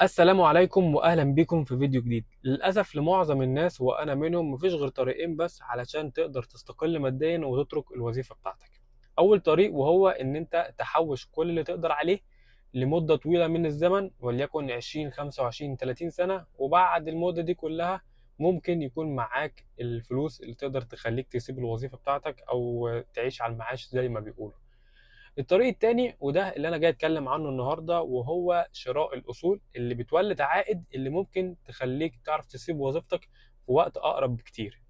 السلام عليكم واهلا بكم في فيديو جديد. للاسف لمعظم الناس وانا منهم مفيش غير طريقين بس علشان تقدر تستقل ماديا وتترك الوظيفة بتاعتك. اول طريق وهو ان انت تحوش كل اللي تقدر عليه لمدة طويلة من الزمن، وليكن 20 25 30 سنة، وبعد المدة دي كلها ممكن يكون معاك الفلوس اللي تقدر تخليك تسيب الوظيفة بتاعتك او تعيش على المعاش زي ما بيقولوا. الطريق التاني وده اللي انا جاي اتكلم عنه النهارده، وهو شراء الاصول اللي بتولد عائد اللي ممكن تخليك تعرف تسيب وظيفتك في وقت اقرب بكتير.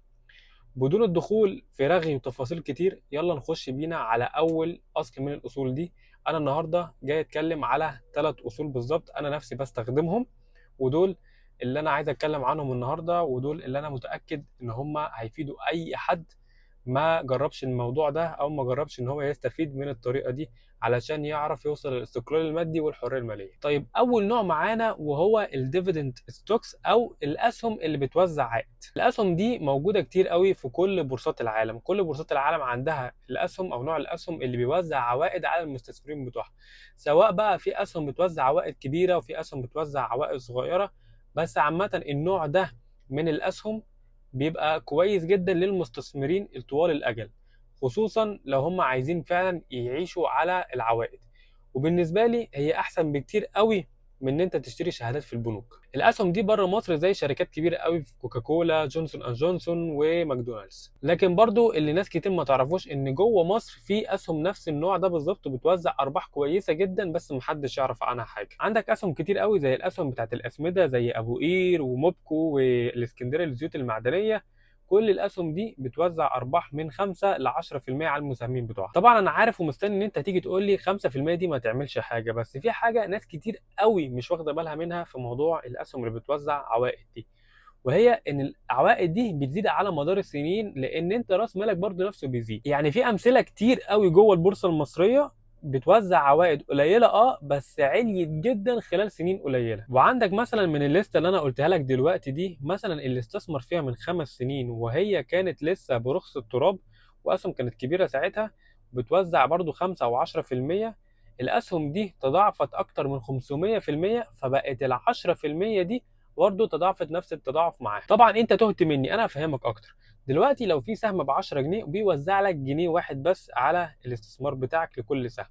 بدون الدخول في رغي وتفاصيل كتير، يلا نخش بينا على اول اصل من الاصول دي. انا النهارده جاي اتكلم على 3 اصول بالظبط انا نفسي بستخدمهم، ودول اللي انا عايز اتكلم عنهم النهارده، ودول اللي انا متاكد ان هم هيفيدوا اي حد ما جربش الموضوع ده او ما جربش ان هو يستفيد من الطريقة دي علشان يعرف يوصل للاستقلال المادي والحرية المالية. طيب اول نوع معانا وهو ال dividend stocks او الاسهم اللي بتوزع عائد. الاسهم دي موجودة كتير قوي في كل بورصات العالم، كل بورصات العالم عندها الاسهم او نوع الاسهم اللي بيوزع عوائد على المستثمرين بتوعها، سواء بقى في اسهم بتوزع عوائد كبيرة وفي اسهم بتوزع عوائد صغيرة، بس عامة النوع ده من الاسهم بيبقى كويس جدا للمستثمرين الطوال الاجل، خصوصا لو هم عايزين فعلا يعيشوا على العوائد. وبالنسبة لي هي احسن بكتير قوي من ان انت تشتري شهادات في البنوك. الاسهم دي بره مصر زي شركات كبيرة قوي في كوكاكولا، جونسون اند جونسون، وماكدونالدز. لكن برضو اللي ناس كتير ما تعرفوش ان جوه مصر في اسهم نفس النوع ده بالظبط وبتوزع ارباح كويسة جدا، بس محدش يعرف عنها حاجة. عندك اسهم كتير قوي زي الاسهم بتاعت الاسمده زي ابو قير وموبكو والاسكندريه للزيوت المعدنية. كل الاسهم دي بتوزع ارباح من 5 ل 10% على المساهمين بتوعها. طبعا انا عارف ومستني ان انت تيجي تقول لي 5% دي ما تعملش حاجة، بس في حاجة ناس كتير قوي مش واخده بالها منها في موضوع الاسهم اللي بتوزع عوائد دي، وهي ان العوائد دي بتزيد على مدار السنين لان انت راس مالك برضو نفسه بيزيد. يعني في امثلة كتير قوي جوه البورصة المصرية بتوزع عوائد قليله بس عليت جدا خلال سنين قليله. وعندك مثلا من الليستة اللي انا قلتها لك دلوقتي دي، مثلا اللي استثمر فيها من 5 سنين وهي كانت لسه برخص التراب واسهم كانت كبيرة ساعتها، بتوزع برضو 5 او 10%. الاسهم دي تضاعفت اكتر من 500%، فبقت ال 10% دي برضو تضاعفت نفس التضاعف معاها. طبعا انت تهت مني، انا هفهمك اكتر. دلوقتي لو في سهم ب 10 جنيه وبيوزع لك جنيه واحد بس على الاستثمار بتاعك لكل سهم،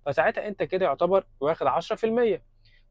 فساعتها انت كده يعتبر واخد 10%.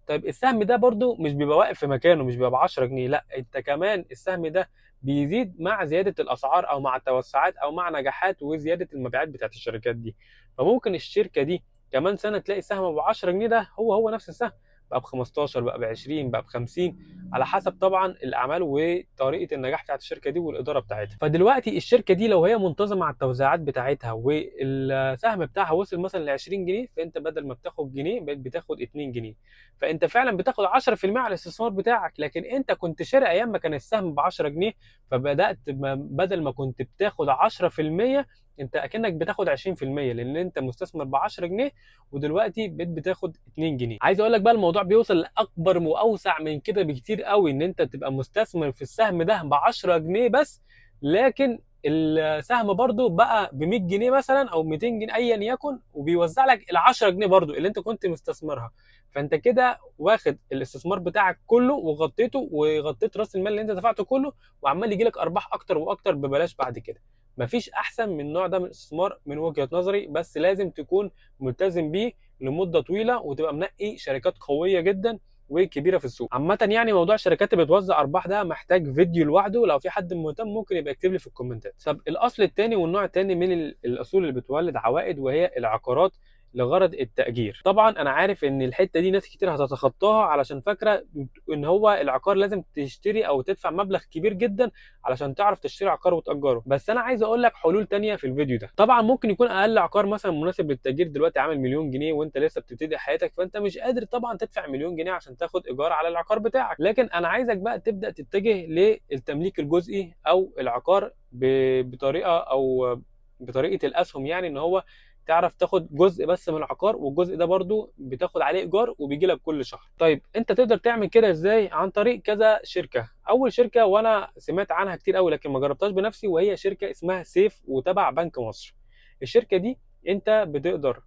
طيب السهم ده برضو مش بيبقى واقف في مكانه، مش بيبقى ب 10 جنيه، لا انت كمان السهم ده بيزيد مع زيادة الأسعار أو مع التوسعات أو مع نجاحات وزيادة المبيعات بتاعت الشركات دي. فممكن الشركة دي كمان سنة تلاقي سهم ب 10 جنيه ده هو نفس السهم بقى ب 15، بقى ب 20، بقى ب 50، على حسب طبعا الاعمال وطريقه النجاح بتاعت الشركة دي والادارة بتاعتها. فدلوقتي الشركة دي لو هي منتظمة على التوزيعات بتاعتها والسهم بتاعها وصل مثلا ل 20 جنيه، فانت بدل ما بتاخد جنيه بقيت بتاخد 2 جنيه، فانت فعلا بتاخد 10% على الاستثمار بتاعك. لكن انت كنت شاري ايام ما كان السهم ب 10 جنيه، فبدات بدل ما كنت بتاخد 10% انت اكنك بتاخد 20%، لان انت مستثمر ب 10 جنيه ودلوقتي بقيت بتاخد 2 جنيه. عايز اقول لك بقى الموضوع بيوصل لاكبر واوسع من كده بكتير قوي، ان انت تبقى مستثمر في السهم ده ب 10 جنيه بس، لكن السهم برضو بقى ب 100 جنيه مثلا او 200 جنيه ايا يكن، وبيوزع لك ال 10 جنيه برضو اللي انت كنت مستثمرها. فانت كده واخد الاستثمار بتاعك كله وغطيته، وغطيت راس المال اللي انت دفعته كله، وعمال يجي لك ارباح اكتر واكتر ببلاش بعد كده. مفيش احسن من النوع ده من الاستثمار من وجهة نظري، بس لازم تكون ملتزم بيه لمدة طويلة وتبقى منقي شركات قوية جدا وكبيرة في السوق. عامة يعني موضوع الشركات اللي بتوزع ارباح ده محتاج فيديو لوحده، لو في حد مهتم ممكن يبقى يكتب لي في الكومنتات. طب الاصل الثاني والنوع الثاني من الاصول اللي بتولد عوائد وهي العقارات لغرض التأجير. طبعا انا عارف ان الحتة دي ناس كتير هتتخطاها علشان فاكره ان هو العقار لازم تشتري او تدفع مبلغ كبير جدا علشان تعرف تشتري عقار وتأجره، بس انا عايز اقول لك حلول تانية في الفيديو ده. طبعا ممكن يكون اقل عقار مثلا مناسب للتأجير دلوقتي عامل مليون جنيه وانت لسه بتبتدي حياتك، فانت مش قادر طبعا تدفع مليون جنيه عشان تاخد ايجار على العقار بتاعك. لكن انا عايزك بقى تبدأ تتجه للتمليك الجزئي او العقار بطريقة او بطريقة الاسهم، يعني ان هو تعرف تاخد جزء بس من العقار، والجزء ده برضو بتاخد عليه ايجار وبيجي لك كل شهر. طيب انت تقدر تعمل كده ازاي؟ عن طريق كذا شركة. اول شركة وانا سمعت عنها كتير قوي لكن ما جربتهاش بنفسي، وهي شركة اسمها سيف وتبع بنك مصر. الشركة دي انت بتقدر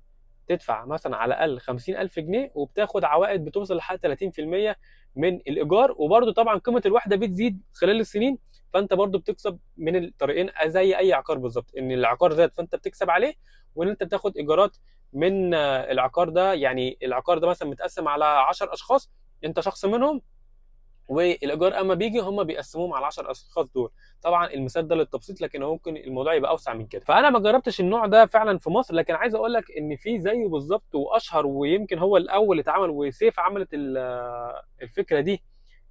تدفع مثلا على الاقل 50,000 جنيه وبتاخد عوائد بتوصل لحد 30% من الايجار، وبرده طبعا قيمة الوحدة بتزيد خلال السنين، فانت برده بتكسب من الطريقين زي اي عقار بالظبط، ان العقار زاد فانت بتكسب عليه، وان انت بتاخد ايجارات من العقار ده. يعني العقار ده مثلا متقسم على 10 اشخاص، انت شخص منهم، والايجار اما بيجي هم بيقسموهم على 10 اشخاص دول. طبعا المثال ده للتبسيط، لكن ممكن الموضوع يبقى اوسع من كده. فانا ما جربتش النوع ده فعلا في مصر، لكن عايز اقول لك ان في زيه بالظبط واشهر، ويمكن هو الاول اللي اتعمل، وسيف عملت الفكرة دي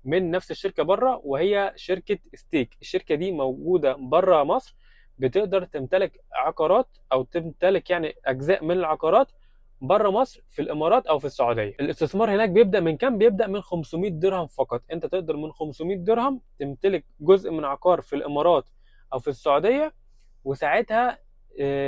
من نفس الشركة بره، وهي شركة ستيك. الشركة دي موجودة بره مصر، بتقدر تمتلك عقارات او تمتلك يعني اجزاء من العقارات بره مصر في الامارات او في السعودية. الاستثمار هناك بيبدا من كام؟ بيبدا من 500 درهم فقط. انت تقدر من 500 درهم تمتلك جزء من عقار في الامارات او في السعودية، وساعتها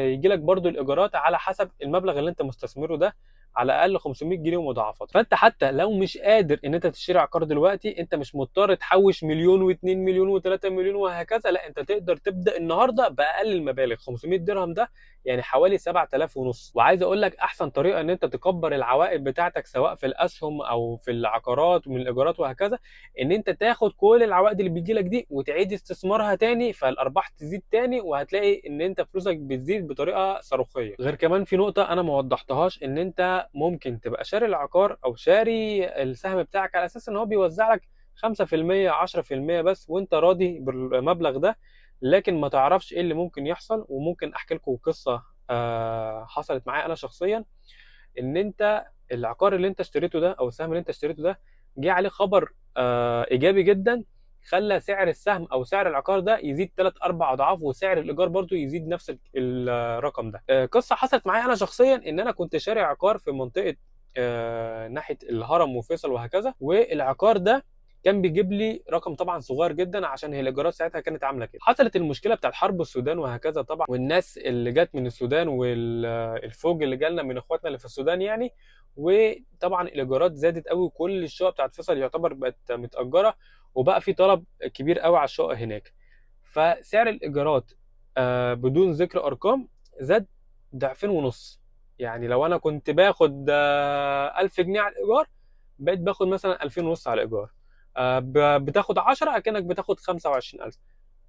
يجي لك برضو الايجارات على حسب المبلغ اللي انت مستثمره ده، على الاقل 500 جنيه ومضاعفات. فانت حتى لو مش قادر ان انت تشتري عقار دلوقتي، انت مش مضطر تحوش مليون و2 مليون و3 مليون وهكذا، لا انت تقدر تبدا النهارده باقل المبالغ. 500 درهم ده يعني حوالي 7000 ونص. وعايز اقول لك احسن طريقه ان انت تكبر العوائد بتاعتك سواء في الاسهم او في العقارات ومن الايجارات وهكذا، ان انت تاخد كل العوائد اللي بتجي لك دي وتعيد استثمارها تاني، فالارباح تزيد تاني، وهتلاقي ان انت فلوسك بتزيد بطريقة صاروخيه. غير كمان في نقطة انا ما وضحتهاش، ان انت ممكن تبقى شاري العقار او شاري السهم بتاعك على اساس ان هو بيوزع لك 5% 10% بس، وانت راضي بالمبلغ ده، لكن ما تعرفش ايه اللي ممكن يحصل. وممكن احكي لكم قصة حصلت معايا انا شخصيا، ان انت العقار اللي انت اشتريته ده او السهم اللي انت اشتريته ده جه عليه خبر ايجابي جدا، خلى سعر السهم او سعر العقار ده يزيد 3-4 اضعاف، وسعر الايجار برضو يزيد نفس الرقم ده. قصة حصلت معايا انا شخصيا، ان انا كنت شاري عقار في منطقة ناحية الهرم وفيصل وهكذا، والعقار ده كان بيجيب لي رقم طبعا صغير جدا عشان هي الايجارات ساعتها كانت عامله كده. حصلت المشكلة بتاعت حرب السودان وهكذا طبعا، والناس اللي جت من السودان والفوج اللي جالنا من اخواتنا اللي في السودان يعني، وطبعا الايجارات زادت قوي، وكل الشقق بتاعت فيصل يعتبر بقت متاجره، وبقى في طلب كبير قوي على الشقق هناك. فسعر الايجارات بدون ذكر ارقام زاد 2.5 ضعف. يعني لو انا كنت باخد 1000 جنيه على الايجار، بقيت باخد مثلا 2500 على الايجار. بتاخد 10 اكنك بتاخد 25,000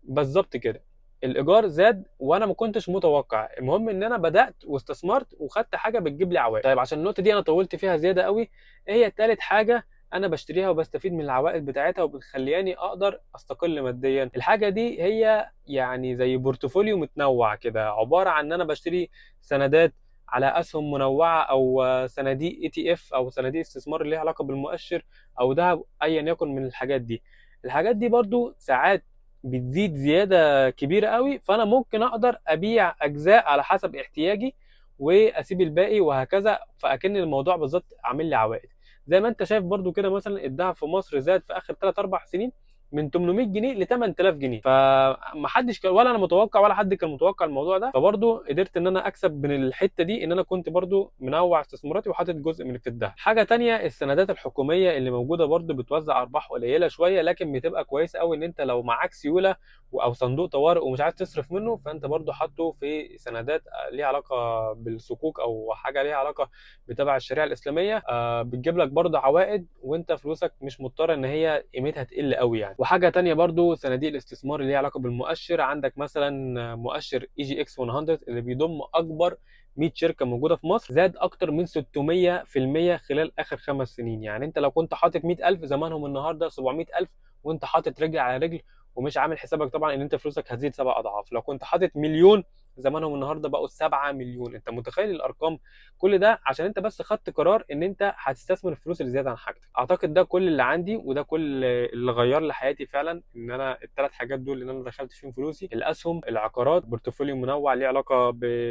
بالظبط كده. الايجار زاد وانا ما كنتش متوقع. المهم ان انا بدات واستثمرت وخدت حاجة بتجيب لي عوائد. طيب عشان النقطة دي انا طولت فيها زيادة قوي، ايه هي تالت حاجة انا بشتريها وبستفيد من العوائد بتاعتها وبتخليني اقدر استقل ماديا؟ الحاجة دي هي يعني زي portfolio متنوع كده، عبارة عن ان انا بشتري سندات على اسهم منوعة، او صناديق ETF، او صناديق استثمار اللي ليها علاقة بالمؤشر، او ذهب، ايا يكن من الحاجات دي. الحاجات دي برضو ساعات بتزيد زيادة كبيرة قوي، فانا ممكن اقدر ابيع اجزاء على حسب احتياجي واسيب الباقي وهكذا، فاكن الموضوع بالظبط عامل لي عوائد. زي ما انت شايف برضو كده، مثلا الذهب في مصر زاد في اخر 3-4 سنين من 800 جنيه ل 8000 جنيه، فمحدش كان ولا انا متوقع ولا حد كان متوقع الموضوع ده. فبرضو قدرت ان انا اكسب من الحتة دي، ان انا كنت برضو منوع استثماراتي وحاطط جزء من في الذهب. حاجة تانية، السندات الحكومية اللي موجودة برضو بتوزع ارباح قليله شوية، لكن بتبقى كويسة قوي ان انت لو معاك سيولة او صندوق طوارئ ومش عايز تصرف منه، فانت برضو حاطه في سندات ليها علاقة بالصكوك او حاجة ليها علاقة بتبع الشريعة الاسلامية، بتجيب لك برضو عوائد وانت فلوسك مش مضطرة ان هي قيمتها تقل قوي يعني. وحاجه تانية برضو صناديق الاستثمار اللي ليها علاقة بالمؤشر، عندك مثلا مؤشر EGX 100 اللي بيضم اكبر 100 شركة موجودة في مصر، زاد اكتر من 600% خلال اخر 5 سنين. يعني انت لو كنت حاطط 100,000 زمانهم النهارده 700,000، وانت حاطط رجل على رجل ومش عامل حسابك طبعا ان انت فلوسك هتزيد 7 اضعاف. لو كنت حاطط مليون زمانهم النهارده بقوا 7 مليون. انت متخيل الارقام؟ كل ده عشان انت بس خدت قرار ان انت هتستثمر الفلوس اللي زيادة عن حاجتك. اعتقد ده كل اللي عندي، وده كل اللي غير لي حياتي فعلا، ان انا الثلاث حاجات دول اللي انا دخلت فيهم فلوسي: الاسهم، العقارات، portfolio منوع ليه علاقة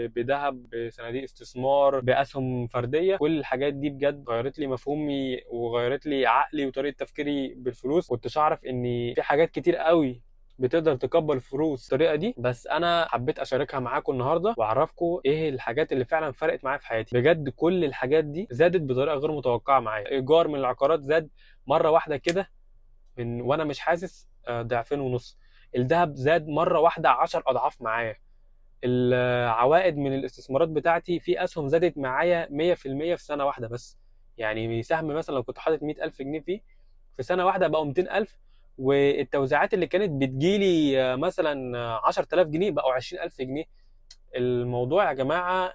بذهب، بصناديق استثمار، باسهم فردية. كل الحاجات دي بجد غيرت لي مفهومي وغيرت لي عقلي وطريقه تفكيري بالفلوس. كنتش اعرف ان في حاجات كتير قوي بتقدر تكبر الفلوس بالطريقة دي، بس انا حبيت اشاركها معاكم النهارده واعرفكم ايه الحاجات اللي فعلا فرقت معايا في حياتي. بجد كل الحاجات دي زادت بطريقة غير متوقعه معايا. ايجار من العقارات زاد مرة واحدة كده من وانا مش حاسس 2.5 ضعف. الذهب زاد مرة واحدة 10 اضعاف معايا. العوائد من الاستثمارات بتاعتي في اسهم زادت معايا 100% في سنة واحدة بس. يعني سهم مثلا لو كنت حاطط 100,000 جنيه فيه في سنة واحدة بقوا 200,000، والتوزيعات اللي كانت بتجيلي مثلا 10,000 جنيه بقوا 20,000 جنيه. الموضوع يا جماعة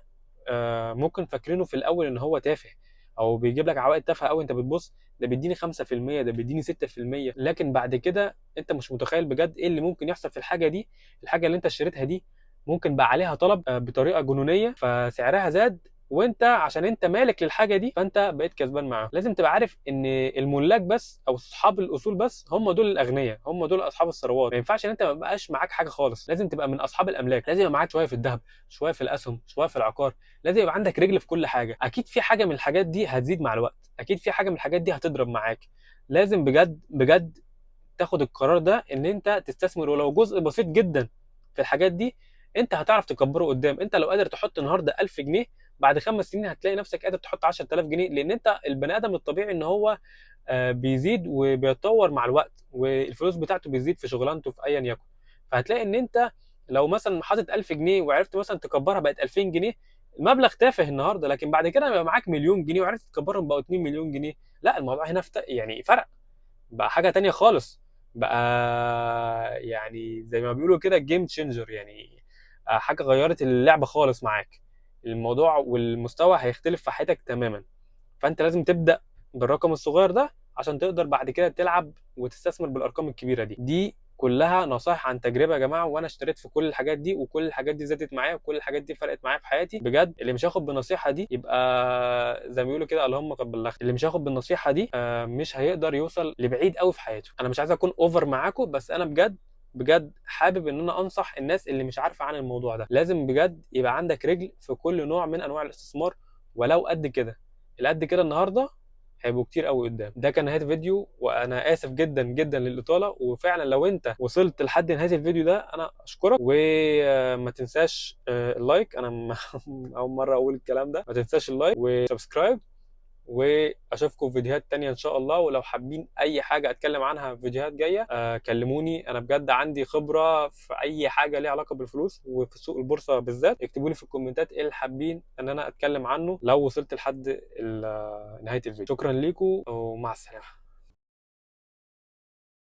ممكن فاكرينه في الاول ان هو تافه او بيجيب لك عوائد تافهة قوي، انت بتبص ده بيديني 5%، ده بيديني 6%، لكن بعد كده انت مش متخيل بجد ايه اللي ممكن يحصل في الحاجة دي. الحاجة اللي انت اشتريتها دي ممكن بقى عليها طلب بطريقة جنونيه فسعرها زاد، وانت عشان انت مالك للحاجة دي فانت بقيت كسبان معاهم. لازم تبقى عارف ان الملاك بس او اصحاب الاصول بس هم دول الاغنياء، هم دول اصحاب الثروات. ما ينفعش ان انت ما بقاش معاك حاجة خالص، لازم تبقى من اصحاب الاملاك، لازم يبقى معاك شوية في الذهب، شوية في الاسهم، شوية في العقار، لازم يبقى عندك رجل في كل حاجة. اكيد في حاجة من الحاجات دي هتزيد مع الوقت، اكيد في حاجة من الحاجات دي هتضرب معاك. لازم بجد بجد تاخد القرار ده ان انت تستثمر ولو جزء بسيط جدا في الحاجات دي، انت هتعرف تكبره قدام. انت لو قادر تحط النهارده 1000 جنيه، بعد 5 سنين هتلاقي نفسك قادر تحط 10,000 جنيه، لان انت البني ادم الطبيعي ان هو بيزيد وبيتطور مع الوقت، والفلوس بتاعته بتزيد في شغلانته في ايا يكن. فهتلاقي ان انت لو مثلا حاطط 1000 جنيه وعرفت مثلا تكبرها بقت 2000 جنيه، المبلغ تافه النهارده، لكن بعد كده يبقى معاك مليون جنيه وعرفت تكبرهم بقوا 2 مليون جنيه، لا الموضوع هنا يعني فرق، بقى حاجة تانية خالص، بقى يعني زي ما بيقولوا كده game changer، يعني حاجة غيرت اللعبة خالص معاك. الموضوع والمستوى هيختلف في حياتك تماما. فانت لازم تبدا بالرقم الصغير ده عشان تقدر بعد كده تلعب وتستثمر بالارقام الكبيرة دي. دي كلها نصائح عن تجربه يا جماعة، وانا اشتريت في كل الحاجات دي، وكل الحاجات دي زادت معايا، وكل الحاجات دي فرقت معايا في حياتي بجد. اللي مش هياخد بالنصيحة دي يبقى زي ما بيقولوا كده اللهم قد بلغت. اللي مش هياخد بالنصيحة دي مش هيقدر يوصل لبعيد قوي في حياته. انا مش عايز اكون over معاكم، بس انا بجد بجد حابب ان انا انصح الناس اللي مش عارفه عن الموضوع ده. لازم بجد يبقى عندك رجل في كل نوع من انواع الاستثمار، ولو قد كده. اللي قد كده النهارده هيبقوا كتير قوي قدام. ده كان نهاية الفيديو، وانا اسف جدا جدا للاطاله، وفعلا لو انت وصلت لحد نهاية الفيديو ده انا اشكرك. وما تنساش ال like، انا اول مرة اقول الكلام ده، ما تنساش ال like و subscribe، واشوفكم في فيديوهات تانية ان شاء الله. ولو حابين اي حاجة اتكلم عنها في فيديوهات جاية كلموني، انا بجد عندي خبره في اي حاجة ليها علاقة بالفلوس وفي سوق البورصة بالذات. اكتبوا لي في الكومنتات ايه اللي حابين ان انا اتكلم عنه لو وصلت لحد نهاية الفيديو. شكرا ليكم ومع السلامة.